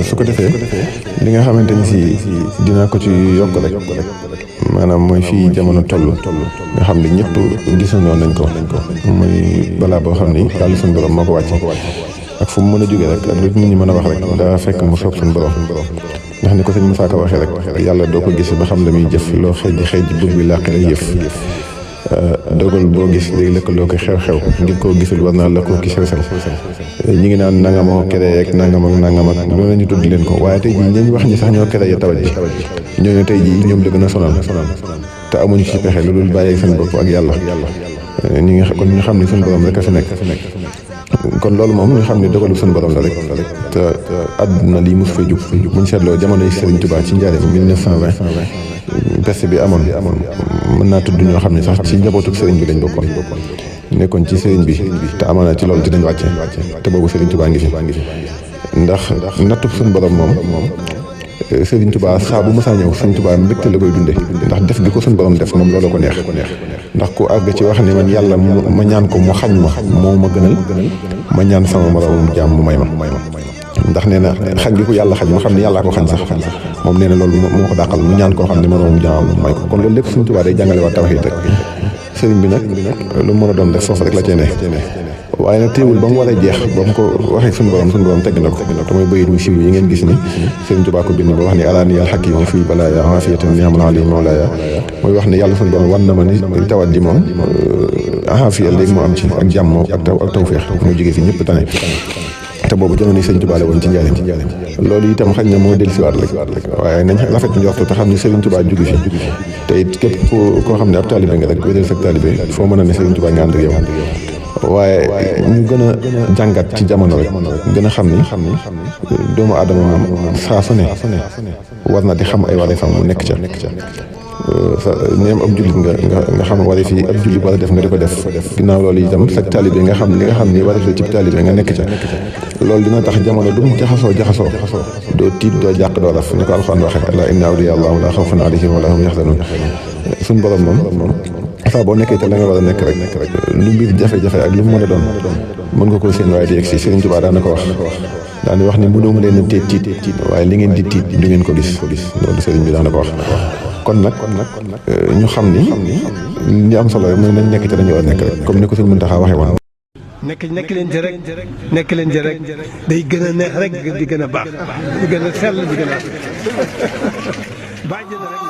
su ko defee li nga xamante ni si dinaa ko ci yokk rek maanaam mooy fii jamono toll nga xam ne ñëpp gisandoo nañ ko muy balaa boo xam ni yàlla suñu borom moo ko wàcce ak fu mu mën a jógee rek ak lu nit ñi mën a wax rek daa fekk mu soob suñu borom ndax ni ko sëñ Moussa Ka waxee rek yàlla doo ko gis ba xam la muy jëf loo xëy bur bi làq lay yëf dogal boo gis léegi lëkkaloo ko xew-xew ngir koo gisul war naa la koo ki sew-sew ñi ngi naan nangam ak créé ak nangam ak loolu la ñu tudd leen ko waaye tey jii ñañ wax ñi sax ñoo créé tawat ji ñooñu tey jii ñoom la gën a sonal te amuñu ci pexe lu dul bàyyi seen bopp ak yàlla ñi nga kon ñu xam ne suñu borom rek a fi nekk kon loolu moom ñu xam ne dogalu suñu borom la rek te àdduna lii mos fay jug buñ seetloo jamonoy Serigne Touba ci njaareem 1920 peste bi amoon mën naa tudd ñoo xam ne sax ci njabootu Serigne bi lañ bokkoon nekkoon ci Serigne bi te amaana ci loolu dinañ wàcce te boobu Serigne Touba ngi fi ndax nattub suñu borom moom Serigne Touba saa bu mësaa ñëw Serigne Touba mbégte la koy dunde ndax def gi ko suñu borom def moom loolu ko neex ndax ku àgg ci wax ne man yàlla ma ñaan ko mu xañ ma moo ma gënal ma ñaan sama moroomum jaam mu may ma ndax nee na xañ gi ko yàlla xañ mu xam ne yàllaa ko xañ sax moom nee na loolu moo ko dàqal mu ñaan koo xam ne moroomum jaam may ko kon loolu lépp Serigne Touba day jàngale waa tawhiid rek Serigne bi nag lu mu mën a doon rek foofu rek la cee ne waaye nag téewul ba mu war a jeex ba mu ko waxee suñu borom tegg na ko te mooy bayit mu siiw yi ngeen gis ni Serigne Touba ko bind ba wax ni alaani al hakimu fii balaaya afiyatan ni'mal ali mawlaaya mooy wax ne yàlla suñu borom wan na ma ni tawat ji moom afiya léegi mu am ci ak jàmm ak tawfeex mu jógee fi ñëpp tane te boobu jamono Serigne Touba la woon ci njaareem loolu itam xañ na moo dellusiwaat rek waaye nañ rafet njortu te xam ne Serigne Touba jóge fi te it képp koo xam ne ab taalibe nga rek wédal fekk taalibe foo mën a ne Serigne Touba nga ànd ak yow waaye ñu gën a jàngat ci jamono rek gën a xam ni doomu aadama moom saa su ne war na di xam ay wareefam mu nekk ca sa neem ab jullit nga xam wareef yi ab jullit war a def nga di ko def ginnaaw loolu itam sa taalibe nga xam li nga xam ni wareef la ci taalibe nga nekk ca loolu dina tax jamono du jaxasoo doo tiit doo jàq doo raf ni ko alxuraan waxee alaa inna awliyaa Allaahi laa xawfun alayhim wa laa hum yaxzanuun suñ borom moom saa boo nekkee te la nga war a nekk rek lu mbir jafe-jafe ak lu mu mën a doon mën nga koo seen waaye di egsi Serigne Touba daana ko wax daani wax ni mënuma leen a tiit waaye li ngeen di tiit du ngeen ko gis loolu Serigne bi daana ko wax kon nag ñu xam ni li am solo rek mooy nañ nekk te dañu war a nekk rek comme ni ko Serigne Mountakha waxee woon nekk leen ci rek day gën a neex rek di gën a baax di gën a sell di gën a bàjj na rek